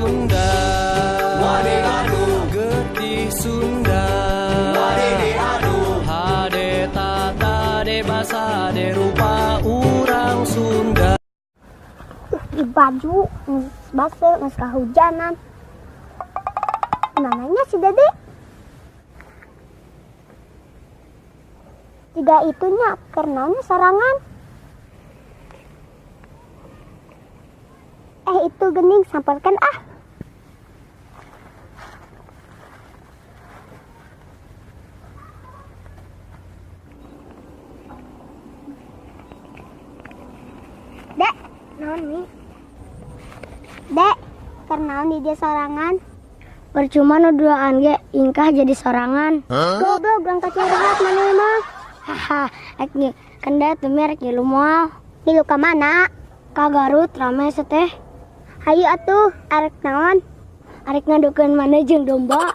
Sunda, getih Sunda, hade tata de basa de rupa urang Sunda. Di baju basah, geus kahujanan. Mananya si Dede? Jika itunya karenanya sorangan. Itu gening samperkan ah. Dek, naon nih? Dek, karena di dia sorangan. Percuma nu duaan ge ingkah jadi sorangan. Huh? Goblok, berangkat curhat mana mah. Haha, rek kenda teu merek ngilu moal. Ngilu ka mana? Ka Garut rame seteh. Hayu atuh, arek naon? Arek ngadukeun maneh jeung domba.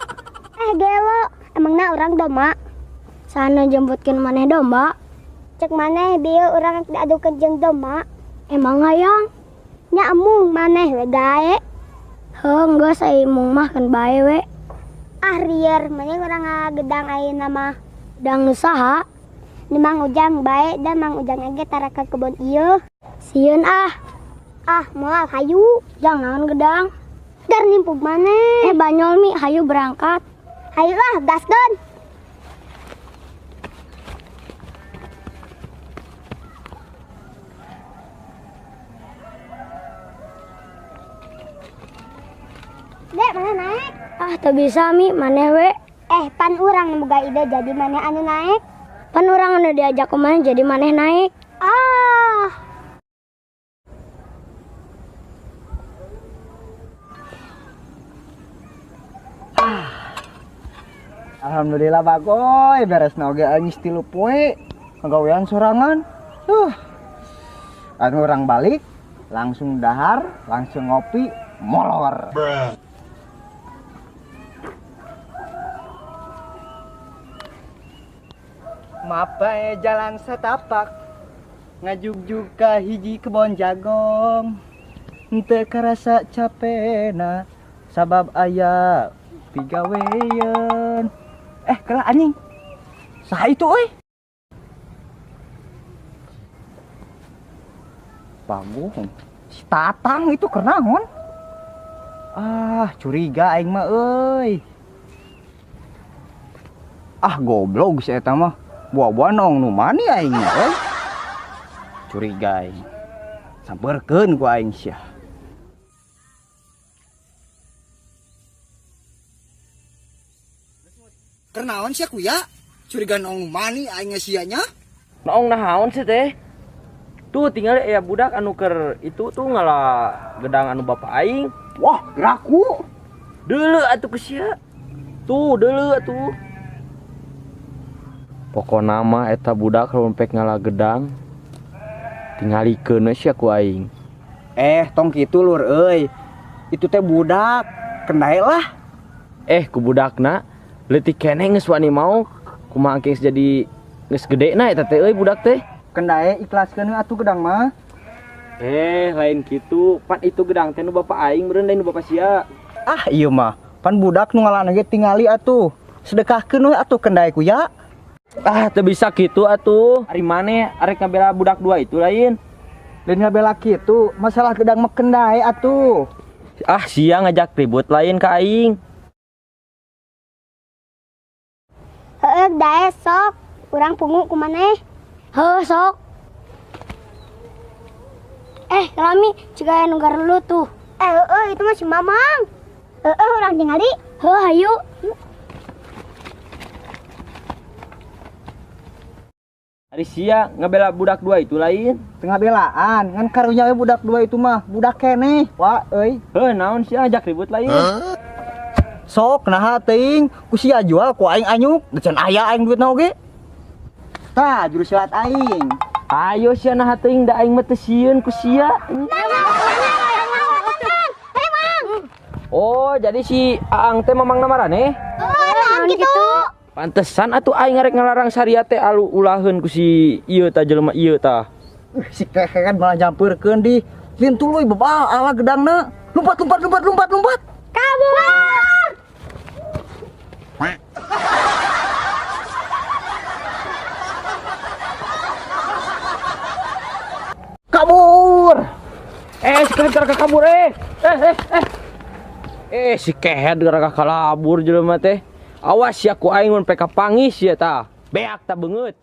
Gelo, emangna urang domba? Sana jemputkeun maneh domba. Cek maneh bieu urang diadukeun jeung domba. Emang hayang? Nya emung maneh we gae. Heuh, geus ai mung mah keun bae we. Ah rieur, mending urang ngagedang ayeuna mah. Gedang nu saha? Ni Mang Ujang bae, da Mang Ujang ge tara ka kebon ieu. Sieun ah. Ah, moal hayu. Jang naon gedang? Dar nimpug maneh. Banyol mi, hayu berangkat. Hayu lah, gaskeun. Dek, mana naik? Ah, teu bisa mi, maneh we. Pan urang nu boga ide jadi maneh anu naik. Pan urang anu diajak ku maneh jadi maneh naik. Ah. Alhamdulillah bagoy, beres oge aing geus 3 poe ngagawean sorangan. Anu urang balik langsung dahar, langsung ngopi, molor. Bruh. Mapai jalan setapak ngajugjug ka hiji kebon jagong. Henteu karasa capena sabab aya pigawean. Kela anjing. Saha itu euy? Bangun. Si Tatang itu kenaon? Ah, curiga aing mah euy. Ah, goblok si eta mah. Buah-buah nong nu mani aing mah euy. Curiga aing. Sampeurkeun ku aing sia. Kenaon sia kuya? Curiga nong nu mani aing sia nya? Nong naon sih teh? Tuh tinggal ya budak anu ker itu tuh ngala gedang anu bapak aing. Wah, geraku. Deuleu atuh ke sia. Tuh deuleu atuh. Pokona mah eta budak rompek ngala gedang. Tingalikeun we sia ku aing. Tong kitu lur euy. Itu teh budak, kendae lah. Ku budakna leutik keneh geus wani mau. Kumaha geus jadi geus gede na eta teh euy budak teh. Kendae ikhlaskeun we atuh gedang mah. Lain kitu. Pan itu gedang teh nu bapak aing meureun lain nu bapak sia. Ah, ieu mah. Pan budak nu ngalana ge tingali atuh. Sedekahkeun we atuh kendae ku ya. Ah, teu bisa kitu atuh. Ari maneh arek ngabela budak dua itu lain. Lain ngabela kitu, masalah gedang mah kendae atuh. Ah, sia ngajak ribut lain ka aing. Heueuh, dae sok. Urang pungu ku maneh. Heuh, sok. Lami, jika anu garelu tuh. Heueuh, itu mah si Mamang. Heueuh, urang tingali. Heuh, hayu. Ari sia ngabela budak dua itu lain. Tengah belaan, ngan karunya we budak dua itu mah, budak keneh. Wah, euy. Heuh, naon sia ngajak ribut lain? Hah? Sok naha teuing, ku sia jual ku aing anyuk, da can aya aing duitna oge. Tah, juru silat aing. Ayo sia naha teuing da aing mah teu sieun ku sia. Oh, jadi si Aang teh mamangna maraneh? Oh, naon kitu? Pantesan atuh aing ngarek ngalarang saria teh alu ulaheun ku si ieu tah jelema ieu tah. Si kehe kan malah nyampeurkeun di. Lin tuluy bebal ala gedangna. Lompat, lompat, lompat, lompat, lompat. Kabur! Kabur. Eh, si kehed gara kabur eh. Eh eh eh. Eh, si kehed gara kalabur jelema teh. Awas ya ku aing mun PK pangis ya tah. Beak ta beungeut.